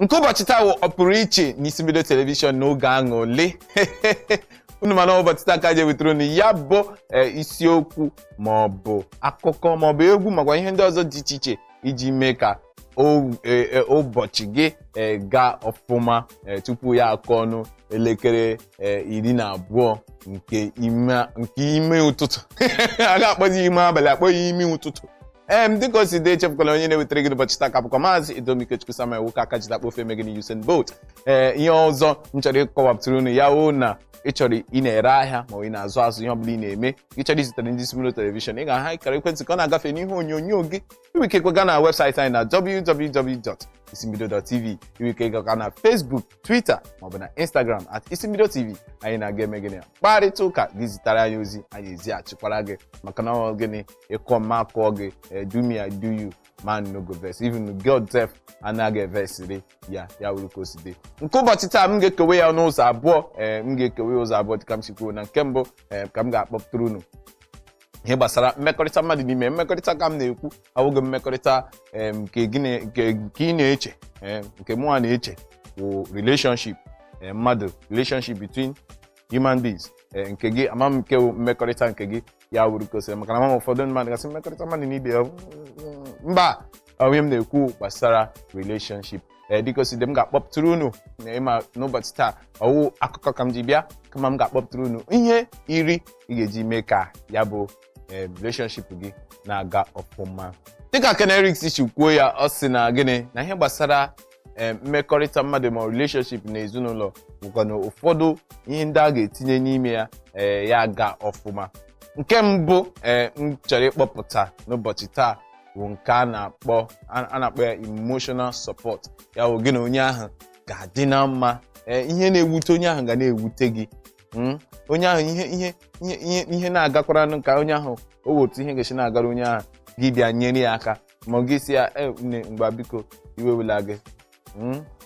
Nke ụbọchị taa wụ ọpụrụ iche n'Isi Mbido Telivishọn n'oge aṅụlị unu. Mana ụbọchị taa ka ji ewetara unu ya bụ isiokwu maọbụ akụkọ maọbụ egwu makwa ihe ndị ọzọ dị iche iche iji mee ka ụbọchị gị gaa ọfụma tupu ya akụ ọnụ elekere 12 nke ime ụtụtụ. A ga-akpọzi ime abalị, akpọ ya ime ụtụtụ. Dịka o si dị, echefukwala onye na-ewetara gị n'ụbọchị taa ka bụkwa Maazị Edomikechukwu Samuel, nwoke aka jidakpo ofe emegịnị, Usain Bolt. Ihe ọzọ m chọrọ ịkọwapụtara unu ya wụ na ị chọrọ ị na-ere ahịa ma ọ ị na-azụ azụ, ihe ọbụla ị na-eme, ị chọrọ izitere ndị Isi Mbido Telivishọn, ị ga-aha ikara ekwentị ka ọ na-agafe n'ihu onyonyo gị. Inwe ike gaa na webụsaịtị anyị na www.isimbido.tv. Inwe ike ịgakwa na Facebook, Twitter maọbụ na Instagram @isimbidotv. Anyị na-aga eme gịnị? Kparịta ụka gị, zitere anyị ozi, anyị ezighachikwara gị. Maka na ọ gịnị, ịkọ mma akụọ gị, do me I do you, man no go vex, even God sef anaghị evesịrị ya. Ya wuru ka o si dị. Nke ụbọchị taa, m ga-ekewe ya n'ụzọ abụọ. M ga-ekewe ya ụzọ abụọ dịka m si kwuo na nke mbụ. Ka m ga-akpọpụtara unu ihe gbasara mmekọrịta mmadụ n'ime mmekọrịta. Ka m na-ekwu, awụghị mmekọrịta nke gị nke ị na-eche, nke mụnwa na-eche wụ relationship mmadụ, relationship between human beings. Nke gị, ama m nke wụ mmekọrịta nke gị. Ya wuru ka o si, maka na ama m ụfọdụ mmadụ gasị mmekọrịta mmadụ n'ibe ya. Mba, onye m na-ekwu gbasara relationship. Dịka o si dị, m ga-akpọpụtara unu na ịma n'ụbọchị taa, ọwụ akụkọ ka m ji bịa, kama m ga-akpọpụtara unu ihe 10 ị ga-eji mee ka ya bụ relationship gị na-aga ọfụma. Dịka Ken Erics si kwuo ya, ọ sị na gịnị na ihe gbasara mmekọrịta mmadụ ma relationship na ezinụlọ bụkwa na ụfọdụ ihe ndị a ga-etinye n'ime ya, ya ga ọfụma. Nke mbụ m chọrọ ịkpọpụta n'ụbọchị taa bụ nke a na-akpọ ya emotional support. Ya bụ gị na onye ahụ ga-adị na mma. Ihe na-ewute onye ahụ ga na-ewute gị. Onye ahụ, ihe na-agakwaranụ ka onye ahụ o wetu ihe ga-esi na-agara onye ahụ, gị bịa nyere ya aka, ma ọ gị si ya, "E, nne, mgba, biko, iwe wela gị."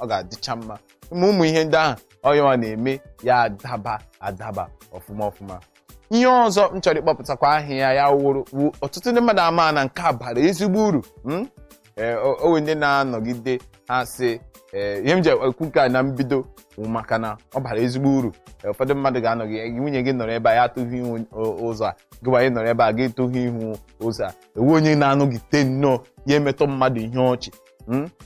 Ọ ga-adịcha mma ma ụmụ ihe ndị ahụ ọyọwa na-eme ya adaba adaba ọfụma ọfụma. Ihe ọzọ m chọrọ ịkpọpụtakwa aha ya, ya wụrụ wụ ọtụtụ ndị mmadụ ama na nke a bara ezigbo uru. Ee, o nwere ndị na-anọgide ha sị ee, ihe m ji ekwu nke a na mbido bụ maka na ọ bara ezigbo uru. Ụfọdụ mmadụ ga-anọgide, nwunye gị nọrọ ebe a, ya atụghị ihu ụzọ a, gị gbanye nọrọ ebe a, gị etụghị ihu ụzọ a. Ewe onye na-anọgide nnọọ ya emetụ mmadụ ihe ọchị.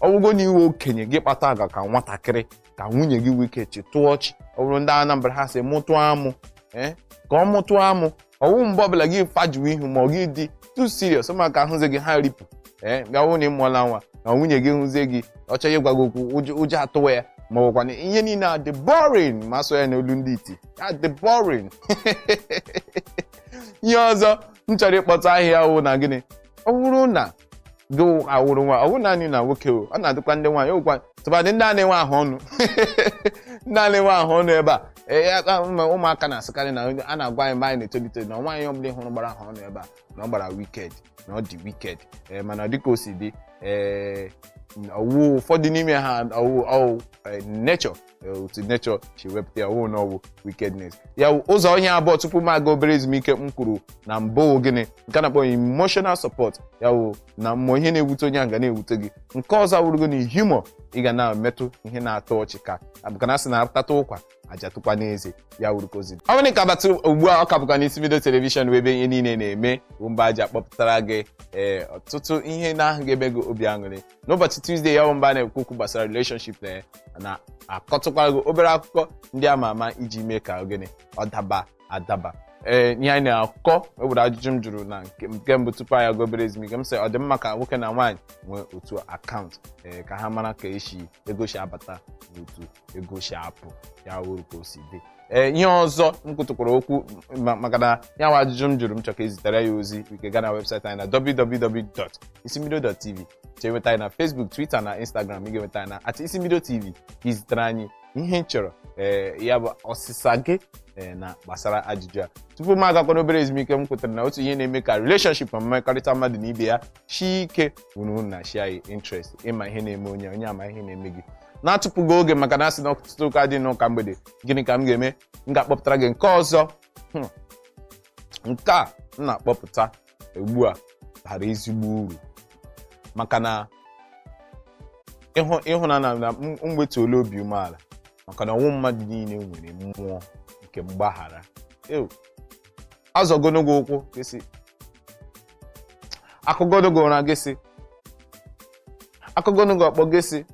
Ọ bụgo na iwe okenye gị kpata agwa ka nwatakịrị ka nwunye gị nwee ike chịtụ ọchị. Ọ bụrụ ndị Anambra, ha sị mụtụ amụ, ee, ka ọ mụtụ amụ. Ọwụ mgbe ọbụla gị fajuo ihu ma ọ gị dị too serious, ụmụaka ahụzie gị, ha ripụ. Ee, bịa hụ na ị mụọla nwa na nwunye gị hụzie gị, ọ chọghị ịgwa gị okwu, ụjọ atụwa ya, ma ọ bụkwa na ihe niile a dị boring, ma sọ ya n'olu ndị iti ya dị boring. Ihe ọzọ m chọrọ ịkpọta ahịa wụ na gịnị, ọ bụrụ na gị awụrụ nwa, ọ bụrụ naanị na nwoke o, ọ na-adịkwa ndị nwaanyị okwa, tụmadị ndị a na-enwe ahụ ọnụ, ndị a na-enwe ahụ ọnụ ebe a. Ee, ụmụaka na-asịkarị na a na-agwa anyị mgbe anyị na-etolite na nwaanyị ọbụla hụrụ gbara ahụ ọnụ ebe a, na ọ gbara wicked, na ọ dị wicked. Ee, mana dịka o si dị, ee, ọwụ ụfọdụ n'ime ha, ọwụ nature, otu nature si wepụta ya, ọwụ na ọwụ wickedness. Ya wụ ụzọ ihe abụọ tupu m aga obere ezumike m kwuru na mbụ. Gịnị nke a na-akpọ emotional support? Ya wụ na mmụọ, ihe na-ewute onye ahụ ga na-ewute gị. Nke ọzọ awụrụgo na humor, ị ga na-emetụ ihe na-atọ ọchị, ka maka na asị na atata ụkwa aja tụkwa n'eze. Ya wuru ka ozi ọ bụrụ ka abatụ ugbu a, ọ ka bụkwa n'Isi Mbido Telivishọn, ebe ihe niile na-eme bụ mba ji akpọpụtara gị ee ọtụtụ ihe na-ahụ ga-eme gị obi aṅụrị n'ụbọchị Tuesday. Ya bụ mba na-ekwu okwu gbasara relationship na na-akọtụkwara gị obere akụkọ ndị ama ama iji mee ka ogene ọ daba adaba. Ee, ihe anyị na-akọ, e nwere ajụjụ m jụrụ na nke mbụ tupu anyị aga obere ezumike. M sị, ọ dị mma ka nwoke na nwaanyị nwee otu akaụntụ, ee, ka ha mara ka esi ego si abata na otu ego si apụ? Ya wuru ka o si dị. Ee, ihe ọzọ m kwutụkwara okwu maka na ya nwa ajụjụ m jụrụ, m chọrọ ka ezitere ya ozi ike gaa na webụsaịtị anyị na www.isimbido.tv, chee nweta anyị na Facebook, Twitter na Instagram. Ị ga-enweta anyị na @isimbidotv ka izitere anyị ihe ị chọrọ, ee, ya bụ ọsịsa gị, ee, na gbasara ajụjụ a. Tupu m agakwa n'obere ezumike, m kwetara na otu ihe na-eme ka relationship ma mmekọrịta mmadụ na ibe ya shi ike wuru na share interest, ịma ihe na-eme onye, onye ama ihe na-eme gị. Na-atụpụghị oge, maka na asị na ọtụtụ ụka dị n'ụka mgbede, gịnị ka m ga-eme? M ga-akpọpụtara gị nke ọzọ. Nke a m na-akpọpụta ugbu a bara ezigbo uru maka na Ịhụnanya na mwetuola obi umeala, maka na ọnwụ mmadụ niile nwere mmụọ nke mgbaghara. Ew. Azọgonogo ụkwụ gịsị, akụgonogo ụra gịsị, akụgonogo ọkpọ gịsị,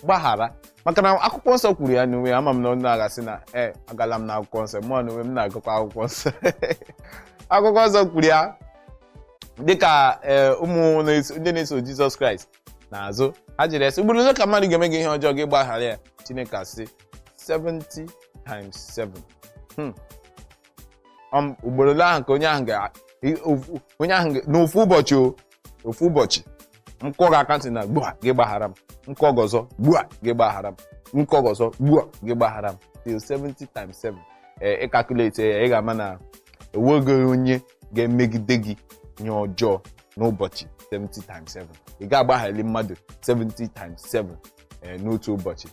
gbaghara, maka na akwụkwọ nsọ kwuru ya n'onwe ya. Ama m na ọ na-agasị na e agala m na akwụkwọ nsọ mụọ n'onwe m na-agụkwa akwụkwọ nsọ. Akwụkwọ nsọ kwuru ya dịka ụmụ ndị na-eso Jizọs Kraịst n'azụ ha jiri esi ugboro ole ka mmadụ ga-eme gị ihe ọjọọ, gị gbaghara ya? Chineke asị 70 times 7. Ugboro ole ahụ ka onye ahụ ga onye ahụ n'ofu ụbọchị, o ofu ụbọchị nkụọ gị aka ntị na gbua, gị gbaghara m, nkụọ gị ọzọ, gbua, gị gbaghara m, nkụọ gị ọzọ, gbua, gị gbaghara m, till 70 times 7. Ee, ị calculate ya, ị ga-ama na enweghị onye ga-emegide gị ihe ọjọọ n'ụbọchị 70 times 7. Ị ga-agbaghali mmadụ 70 times 7 n'otu ụbọchị.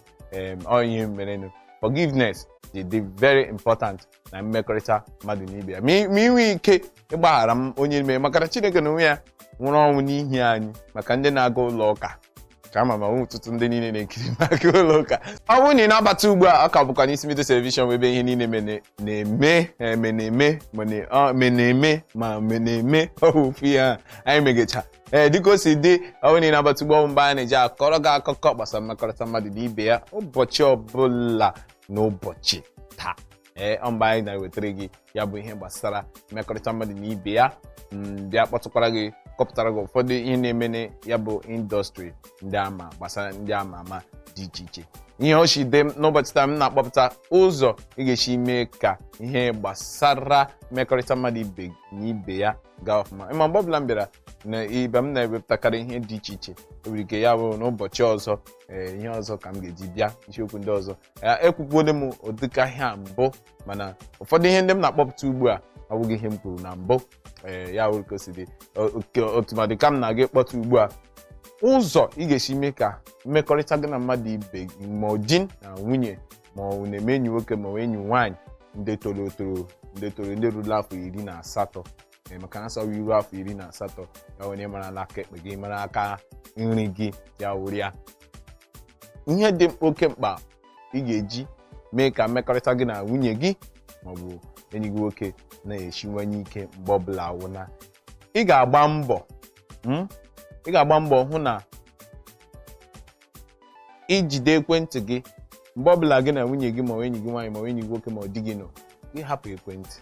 Ọ ihe merenụ. Forgiveness dị very important na mmekọrịta mmadụ na ibe ya, ma ị nwee ike ịgbaghara m onye mere, maka na Chineke na onwe ya nwụrụ ọnwụ n'ihi anyị. Maka ndị na-aga ụlọ ụka, ka ama ma ọtụtụ ndị niile na-ekiri maka ụlọ ụka. Ọ bụrụ na ị na-abata ugbu a, ọ ka bụkwa n'Isi Mbido Television, ebe ihe niile na-eme eme na-eme ma na-eme ma na-eme ofu ihe a anyị megecha. Ee, dịka o si dị, ọ bụrụ na ị na-abata ugbu a, mgbe anyị na-eji akọrọ gị akụkọ gbasara mmekọrịta mmadụ na ibe ya ụbọchị ọbụla n'ụbọchị taa. Ee, ọ mgbe anyị na-ewetara gị ya bụ ihe gbasara mmekọrịta mmadụ na ibe ya, bịa kpọtụkwara gị, kọpụtara gị ụfọdụ ihe na-eme na ya bụ industry ndị ama gbasara ndị ama ama dị iche iche. Ihe o si dị n'ụbọchị taa, m na-akpọpụta ụzọ ị ga-esi mee ka ihe gbasara mmekọrịta mmadụ ibe na ibe ya gaa ọfụma. Ma mgbe ọbụla m bịara na ibe m na-ewepụtakarị ihe dị iche iche, o nwere ike ya bụ n'ụbọchị ọzọ, ee, ihe ọzọ ka m ga-eji bịa, isiokwu ndị ọzọ. Ekwukwuole m ụdịka ihe a mbụ, mana ụfọdụ ihe ndị m na-akpọpụta ugbu a ọ bụghị ihe m kwuru na mbụ. Ee, ya wụrụ ka o si dị. Ọtụmadị ka m na-aga ịkpọta ugbu a, ụzọ ị ga-esi mee ka mmekọrịta gị na mmadụ ibe gị, ma ọ di na nwunye, ma ọ na-eme enyi nwoke, ma ọ enyi nwaanyị, ndị toro toro, ndị toro, ndị ruru afọ 18. Ee, maka na asọghị iru afọ 18 ya, onye mara aka ekpe gị mara aka nri gị, ya wụrụ ya ihe dị oke mkpa ị ga-eji mee ka mmekọrịta gị na nwunye gị maọbụ enyi gị nwoke na-esiwanye ike mgbe ọbụla wụ na ị ga-agba mbọ, ị ga-agba mbọ hụ na ijide ekwentị gị mgbe ọbụla gị na nwunye gị, ma ọ enyi gị nwaanyị, ma ọ enyi gị nwoke, ma ọ di gị nọ. Gị hapụ ekwentị,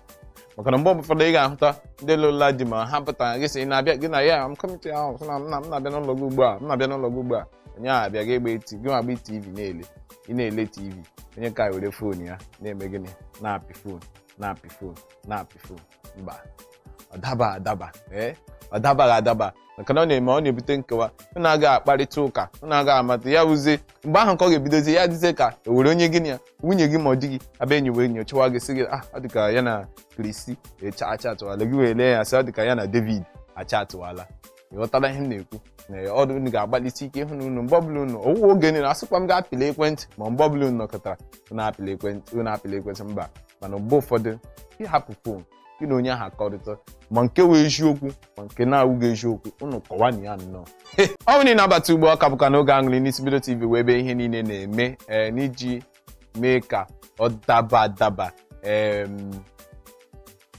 maka na mgbe ụfọdụ ị ga-ahụta ndị lụrụla di ma ha pụtara gị sị ị na-abịa, gị na ya, "I'm coming to your house," na m na-abịa n'ụlọ gị ugbu a, m na-abịa n'ụlọ gị ugbu a. Onye ahụ abịa, gị egbe eti gị nwa agba TV na-ele, ị na-ele TV, onye ka were phone ya na-eme gịnị? Na-apị phone, na-apị phone, na-apị phone. Mba, ọ daba adaba. Ee, ọ dabaghị adaba, maka na ọ na-eme, ọ na-ebute nkewa. Unu agaghị akparịta ụka, unu agaghị amata ya wụzie mgbe ahụ ka ọ ga-ebidozi ya dịzie ka e were onye gịnị ya, nwunye gị ma ọ di gị abịa enyi wee nyochawa gị, sị gị, "Ah, ọ dị ka ya na Kristi echa achatụwala." Gị wee lee ya sị, "Ọ dị ka ya na David achatụwala." Ị ghọtara ihe m na-ekwu? Na ọdụ unu ga-agbalịsi ike ịhụ na unu mgbe ọbụla unu owuwe oge niile, asịkwa m ga-apịla ekwentị, ma mgbe ọbụla unu nọkọtara, unu apịla ekwentị, unu apịla ekwentị. Mba, mana mgbe ụfọdụ ịhapụ phone, gị na onye ahụ akọrịta, ma nke wee eziokwu, ma nke na-awụghị eziokwu, unu kọwa ya nnọọ. Ọ bụrụ na ị na-abata ugbu a, ka bụkwa n'oge aṅụrị n'Isi Mbido TV, wee ebe ihe niile na-eme. Ee, n'iji mee ka ọ daba adaba, ee,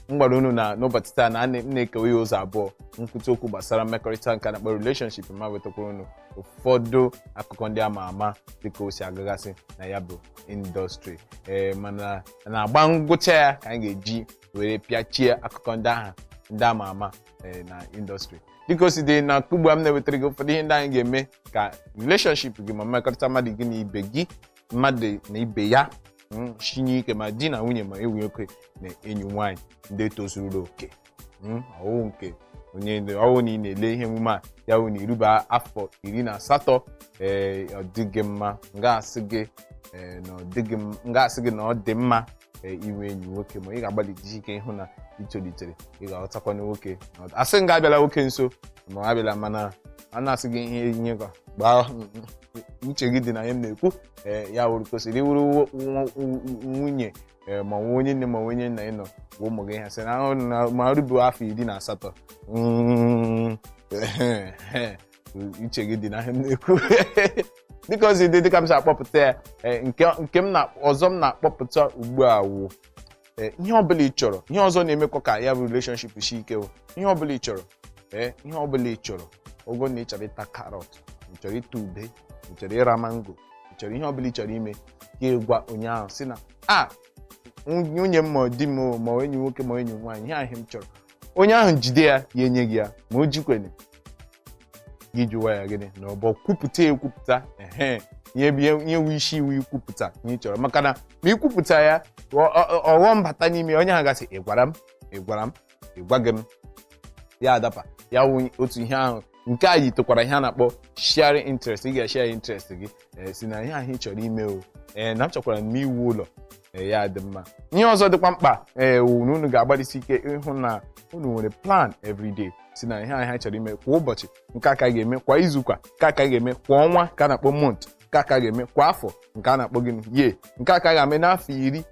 m gwara unu na n'ụbọchị taa na m na-ekewa ya ụzọ abụọ, nkwute okwu gbasara mmekọrịta nke a na-akpọ relationship, ma wetakwara unu ụfọdụ akụkọ ndị ama ama dịka o si agagasị na ya bụ industry. Ee, mana na-agba ngwụcha ya ka anyị ga-eji were pịachie akụkọ ndị ahụ ndị ama ama, ee, na industry dịka o si dị na ugbu a. M na-ewetara gị ụfọdụ ihe ndị anyị ga-eme ka relationship gị, ma mmekọrịta mmadụ gị na ibe gị, mmadụ na ibe ya, shinye ike, ma di na nwunye, ma enyi nwoke na enyi nwaanyị, ndị tozuru oke. Ọwụ nke onye ọwụ na ị na-ele ihe emume a, ya wụ na iruba afọ 18, ee, ọ dịghị mma nga asị gị, ee, na ọ dịghị nga asị gị na ọ dị mma, ee, inwe enyi nwoke, ma ị ga-agbalị jisi ike ịhụ na ị tolitere, ị ga-aghọtakwa na nwoke na asị nga abịala nwoke nso, ma ọ abịala, mana a na-asị gị ihe ihe ka gbaa uche gị dị na ihe m na-ekwu. Ee, ya wụrụ kwesịrị iwuru nwunye, ee, ma ọ onye nne ma onye nna, ị nọ gwa ụmụ gị ihe sị na ma rubu afọ 18. Uche gị dị na ihe m na-ekwu. Dịka ozi dị, dịka m si akpọpụta ya, nke m na ọzọ m na-akpọpụta ugbu a wụ ihe ọbụla ị chọrọ. Ihe ọzọ na-emekwa ka ya bụ relationship shi ike wụ ihe ọbụla ị chọrọ, ihe ọbụla ị chọrọ, ogo na ị chọrọ ịta carrot, ị chọrọ ịta ube, ị chọrọ ịra mango, ị chọrọ ihe ọbụla ị chọrọ ime, ga gwa onye ahụ si na a nwunye m, ma di m, ma enyi nwoke, ma enyi m nwaanyị, ihe ahụ m chọrọ. Onye ahụ jide ya, ya enye gị ya. Ma o jikwene gị jụwa ya gịnị na ọbọ kwupụta ekwupụta. Ehe, ihe bụ ihe wu isi iwu ikwupụta ihe ị chọrọ, maka na ma ikwupụta ya, ọghọm bata n'ime onye ahụ gasị, "Ị gwara m, ị gwara m, ị gwaghị m." Ya adapa ya wụ otu ihe ahụ. Nke a yitekwara ihe a na-akpọ sharing interest. Ị ga-share interest gị, si na ihe ahụ ị chọrọ ime o, ee, na m chọkwara m iwu ụlọ. Ee, ya dị mma. Ihe ọzọ dịkwa mkpa, ee, wụ na unu ga-agbalịsi ike ịhụ na unu nwere plan everyday, si na ihe ahụ chọrọ ime kwa ụbọchị, nke aka ga-eme kwa izu kwa, nke aka ga-eme kwa ọnwa ka a na-akpọ month, nke aka ga-eme kwa afọ nke a na-akpọ gịnị, ye, nke aka ga-eme n'afọ 10,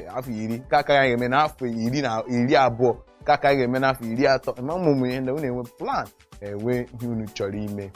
afọ 10, nke aka ga-eme n'afọ 10 na 20, nke aka ga-eme n'afọ 30. Ma ụmụ ihe ndị unu enwe plan, enwe ihe unu chọrọ ime.